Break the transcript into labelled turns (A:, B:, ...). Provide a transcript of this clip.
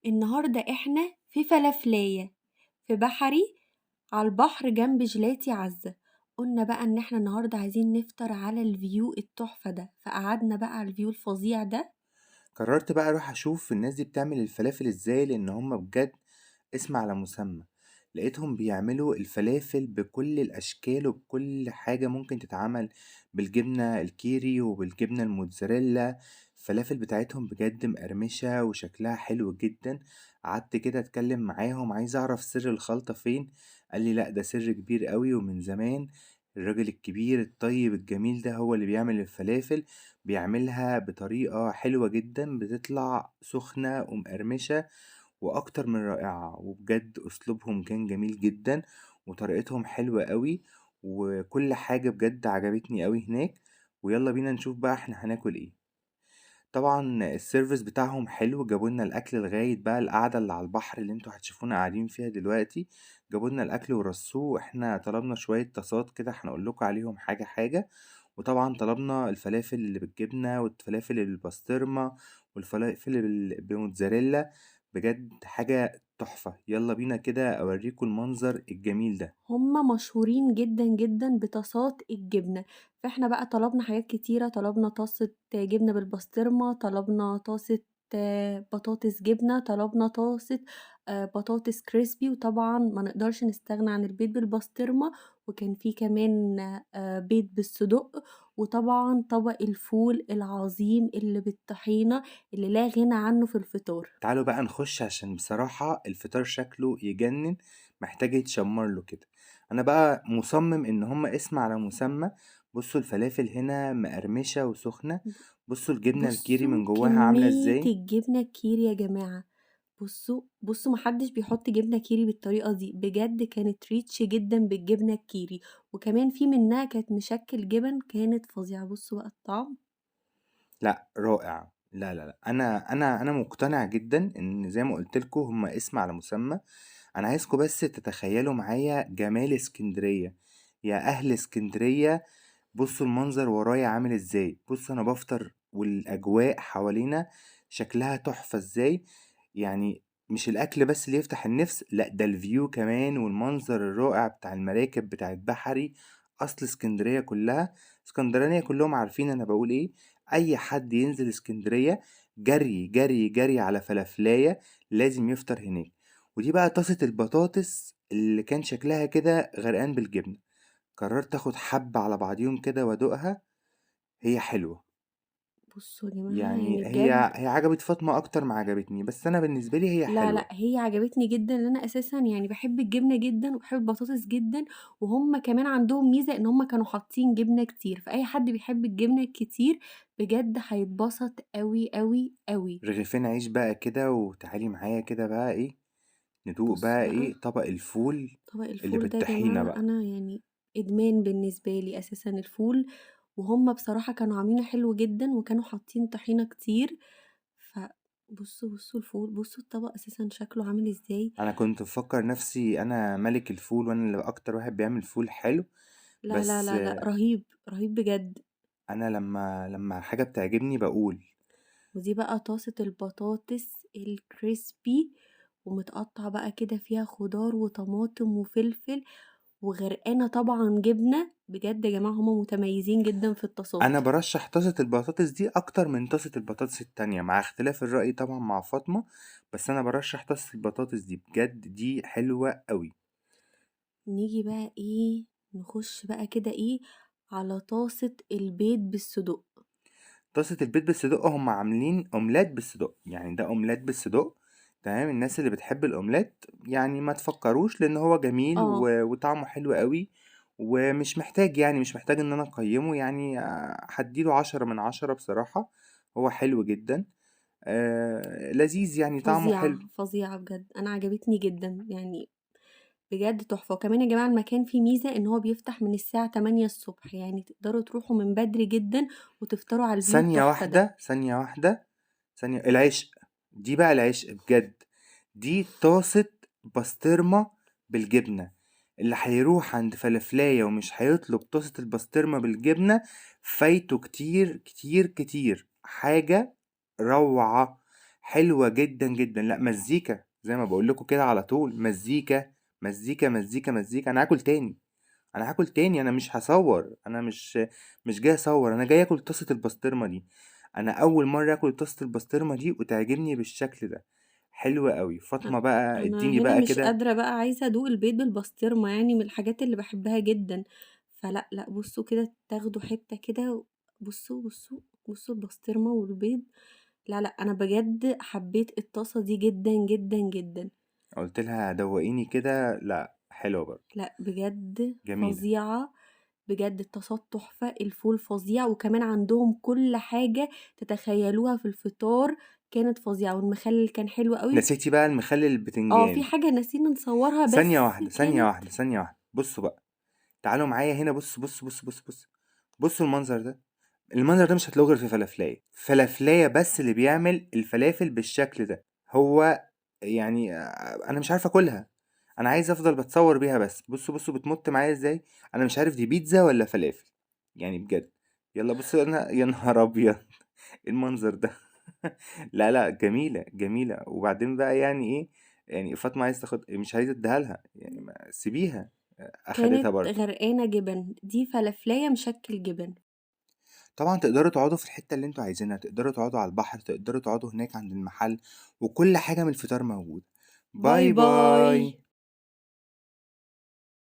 A: النهاردة إحنا في فلافلاية في بحري على البحر جنب جيلاتي عزة. قلنا بقى إن إحنا النهاردة عايزين نفطر على ال view التحفة ده، فقعدنا بقى على ال view الفظيع ده.
B: قررت بقى أروح أشوف الناس دي بتعمل الفلافل إزاي، لأن هما بجد اسم على مسمى. لقيتهم بيعملوا الفلافل بكل الأشكال وبكل حاجة ممكن تتعمل، بالجبنة الكيري وبالجبنة الموتزاريلا. الفلافل بتاعتهم بجد مقرمشة وشكلها حلو جدا. قعدت كده أتكلم معاهم عايز أعرف سر الخلطة فين. قال لي لأ، ده سر كبير قوي ومن زمان. الراجل الكبير الطيب الجميل ده هو اللي بيعمل الفلافل، بيعملها بطريقة حلوة جدا، بتطلع سخنة ومقرمشة وأكتر من رائعة. وبجد أسلوبهم كان جميل جدا وطريقتهم حلوة قوي، وكل حاجة بجد عجبتني قوي هناك. ويلا بينا نشوف بقى احنا هناكل ايه. طبعا ال service بتاعهم حلو، جابولنا الأكل لغاية بقى القعدة اللي على البحر اللي انتوا هتشوفونا قاعدين فيها دلوقتي. جابولنا الأكل ورصوه. احنا طلبنا شوية طاسات كده هنقول لكم عليهم حاجة حاجة. وطبعا طلبنا الفلافل اللي بالجبنة والفلافل اللي بالبسطرمة والفلافل بالموتزاريلا. بجد حاجة تحفة. يلا بينا كده أوريكم المنظر الجميل ده.
A: هما مشهورين جدا جدا بطاسات الجبنة، فاحنا بقى طلبنا حاجات كتيرة. طلبنا طاسة جبنة بالبسطرمة، طلبنا طاسة بطاطس جبنة، طلبنا طاسة بطاطس كريسبي، وطبعا ما نقدرش نستغنى عن البيض بالبسطرمة، وكان في كمان بيض بالصدق، وطبعا طبق الفول العظيم اللي بالطحينة اللي لا غنى عنه في الفطار.
B: تعالوا بقى نخش، عشان بصراحة الفطار شكله يجنن، محتاج يتشمر له كده. أنا بقى مصمم إن هما اسم على مسمى. بصوا الفلافل هنا مقرمشة وسخنة، بصوا الجبنة الكيري من
A: بصوا
B: جواها عاملة
A: كمية
B: إزاي.
A: الجبنة الكيري يا جماعة، بصوا محدش بيحط جبنة كيري بالطريقة دي، بجد كانت rich جدا بالجبنة الكيري، وكمان في منها كانت مشكل جبن كانت فظيعة. بصوا بقى الطعم،
B: لا رائع. لا لا لا، أنا مقتنع جدا إن زي ما قلت لكم هما اسم على مسمى. أنا عايزكم بس تتخيلوا معايا جمال اسكندرية، يا أهل اسكندرية. بصوا المنظر ورايا عامل إزاي، بصوا أنا بفطر والأجواء حوالينا شكلها تحفة إزاي. مش الأكل بس اللي يفتح النفس، لا ده الفيو كمان والمنظر الرائع بتاع المراكب بتاعت بحري. أصل اسكندرية كلها، اسكندرانية كلهم عارفين أنا بقول إيه. أي حد ينزل اسكندرية جري جري جري على فلافلاية، لازم يفطر هناك. ودي بقى طاسة البطاطس اللي كان شكلها كده غرقان بالجبنة. قررت اخد حبة على بعضيهم كده وادوقها، هي حلوة.
A: بصوا يا جماعة، بجد
B: هي عجبت فاطمة أكتر ما عجبتني، بس أنا بالنسبة لي هي
A: لا،
B: حلوة.
A: لا هي عجبتني جدا، لأن أنا أساسا بحب الجبنة جدا وبحب البطاطس جدا، وهم كمان عندهم ميزة إن هم كانوا حاطين جبنة كتير، فأي حد بيحب الجبنة الكتير بجد هيتبسط قوي قوي قوي.
B: رغيفين عيش بقى كده، وتعالي معايا كده بقى إيه ندوق
A: بصوا
B: بقى
A: بقى
B: إيه طبق الفول
A: طبق
B: اللي
A: الفول ده يا
B: بالطحينة
A: جماعة،
B: بقى.
A: أنا إدمان بالنسبة لي أساسا الفول، وهم بصراحة كانوا عاملينه حلو جدا وكانوا حاطين طحينة كتير. بصوا الفول، بصوا الطبق أساسا شكله عامل إزاي.
B: أنا كنت بفكر نفسي أنا ملك الفول وأنا اللي أكتر واحد بيعمل فول حلو،
A: لا، لا،
B: بس
A: لا، لا، رهيب، رهيب بجد.
B: أنا لما حاجة بتعجبني بقول.
A: ودي بقى طاسة البطاطس الكريسبي، ومتقطع بقى كده فيها خضار وطماطم وفلفل، وغرقانة طبعا جبنة. بجد يا جماعة هما متميزين جدا في الطاسات.
B: أنا برشح طاسة البطاطس دي أكتر من طاسة البطاطس التانية، مع اختلاف الرأي طبعا مع فاطمة، بس أنا برشح طاسة البطاطس دي بجد، دي حلوة قوي.
A: نيجي بقى إيه، نخش بقى كده إيه على طاسة البيض بالصدق.
B: طاسة البيض بالصدق هم عاملين أومليت بالصدق، يعني ده أومليت بالصدق، تمام. الناس اللي بتحب الأومليت ما تفكروش، لأن هو جميل وطعمه حلو قوي، ومش محتاج، يعني مش محتاج إن أنا أقيمه، هديله 10 من 10 بصراحة. هو حلو جدا، لذيذ، طعمه
A: فظيعة،
B: حلو.
A: فظيعة بجد، أنا عجبتني جدا، بجد تحفة. وكمان يا جماعة المكان فيه ميزة إن هو بيفتح من الساعة 8 الصبح، يعني تقدروا تروحوا من بدري جدا وتفطروا على الفيو
B: ثانية
A: التحفة ده.
B: واحدة، ثانية واحدة، ثانية، العشق دي بقى، العشق بجد دي طاسة بسطرمة بالجبنة. اللي هيروح عند فلافلاية ومش هيطلب طاسة البسطرمة بالجبنة فايته كتير كتير كتير. حاجة روعة، حلوة جدًا، جدًا. لأ مزيكا، زي ما باقول لكم كده على طول، مزيكا، مزيكا، مزيكا، مزيكا. أنا هاكل تاني، أنا هاكل تاني، أنا مش هاصوّر، أنا مش جاي أصوّر، أنا جاي آكل طاسة البسطرمة دي. أنا أول مرّة آكل طاسة البسطرمة دي وتعجبني بالشكل ده، حلوة أوي.
A: أ
B: فاطمة بقى
A: أنا
B: ادّيني
A: هنا
B: بقى
A: مش
B: كده
A: قادرة بقى عايزة أدوق البيض بالبسطرمة يعني من الحاجات اللي باحبها جدًا، فلأ، لأ، بُصّوا كده تاخدوا حتة كده بُصّوا، بُصّوا، بُصّوا البسطرمة والبيض، لا، لأ، أنا بجد حبيت الطاسة دي جدًا، جدًا، جدًا.
B: قُلت لها دوّقيني كده، لأ حلوة برضه،
A: لأ، بجد
B: جميلة.
A: فظيعة، بجد الطاسات تحفة، الفول فظيع، وكمان عندهم كل حاجة تتخيلوها في الفطار كانت فظيعة، والمخلل كان حلو أوي.
B: نسيتِ بقى المخلل
A: آه، في
B: البتنجان.
A: حاجة نسينا نصورها
B: ثانية
A: بس
B: واحدة، ثانية
A: كانت
B: واحدة، ثانية واحدة، بُصّوا بقى، تعالوا معايا هنا بُصّوا، بُصّوا، بُصّوا، بُصّوا، بُصّوا، بُصّوا المنظر ده، المنظر ده مش هتلاقوه غير في فلافلاية، فلافلاية بس اللي بيعمل الفلافل بالشكل ده، هو يعني أنا مش عارف آكلها، أنا عايز أفضل باتصور بيها بس، بُصّوا، بُصّوا بتمُط معايا إزاي، أنا مش عارف دي بيتزا والّا فلافل، يعني بجد، يالّا بُصّوا أنا يا نهار أبيض! إيه المنظر ده؟ لا، لأ، جميلة، جميلة، وبعدين بقى يعني إيه، يعني فاطمة عايزة تاخد مش عايزة أدّيها لها، يعني ما سيبيها، أخدتها
A: كانت
B: برضه.
A: غرقانة جبن، دي فلافلاية مشكل جبن.
B: طبعًا تقدروا تقعدوا في الحتة اللي أنتم عايزينها، تقدروا تقعدوا على البحر، تقدروا تقعدوا هناك عند المحل، وكل حاجة من الفطار موجودة.
A: باي
B: باي
A: باي.
B: باي.